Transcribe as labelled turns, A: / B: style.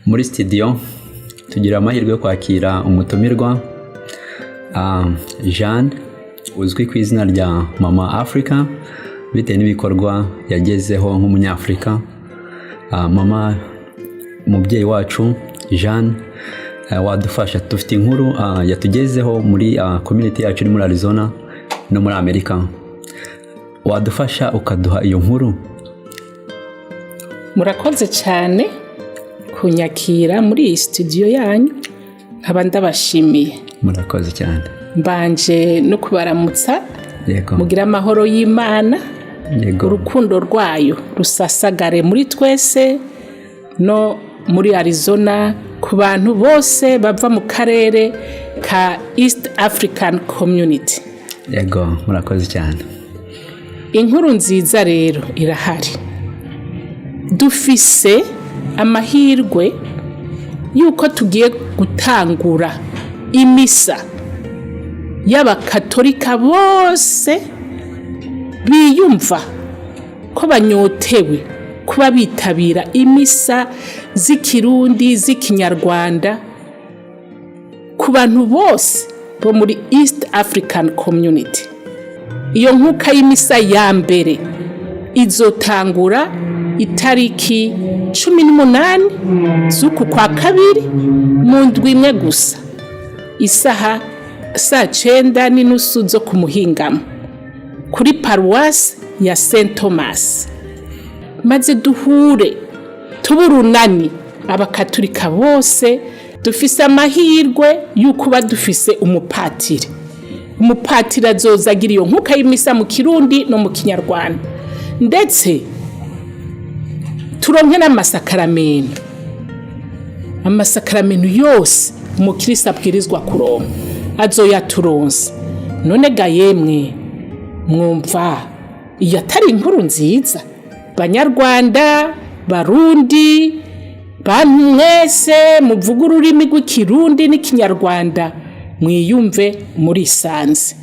A: Muri studio tugira amahirwe yo kwakira umutumirwa Jeanne, uzwi ku izina rya Mama Africa bitewe n'ibikorwa yagezeho nk'umunyafurika. Mama, umubyeyi wacu Jeanne, wadufasha? Dufite inkuru yatugezeho muri community yacu iri muri Arizona no muri Amerika. Wadufasha ukaduha iyo nkuru?
B: Murakoze cyane kunyakira muri iyi studio yanyu, nkaba ndabashimiye.
A: Murakoze cyane.
B: Mbanje no kubaramutsa. Mugire amahoro y'Imana. Urukundo rwayo rusasagare muri twese no muri Arizona, ku bantu bose bava mu karere ka East African Community.
A: Yego, murakoze cyane.
B: Inkuru nziza rero irahari. Dufise amahirwe y'uko tugiye gutangura imisa y'abakatolika bose biyumva ko banyotewe kuba bitabira imisa z'Ikirundi, z'Ikinyarwanda, ku bantu bose bo muri East African Community. Iyo nkuka y'imisa ya mbere izotangura itariki 18 z'uku kwa kabiri, mu ndwi imwe gusa, isaha 9:30 zo ku muhingamo, kuri paruwasi ya St Thomas, maze duhure tube urunani, abakaturika bose. Dufise amahirwe y'ukuba dufise umupatiri. Umupatiri azoza agira iyo nkuka y'imisa mu Kirundi no mu Kinyarwanda, ndetse turonke n'amasakaramento. Amasakaramento yose umukirisi abwirizwa kuronka azoyaturonsa. None ga yemwe, mwumva iyo atari inkuru nziza? Banyarwanda, Barundi, bantu mwese muvuga ururimi rw'Ikirundi n'Ikinyarwanda, mwiyumve murisanze.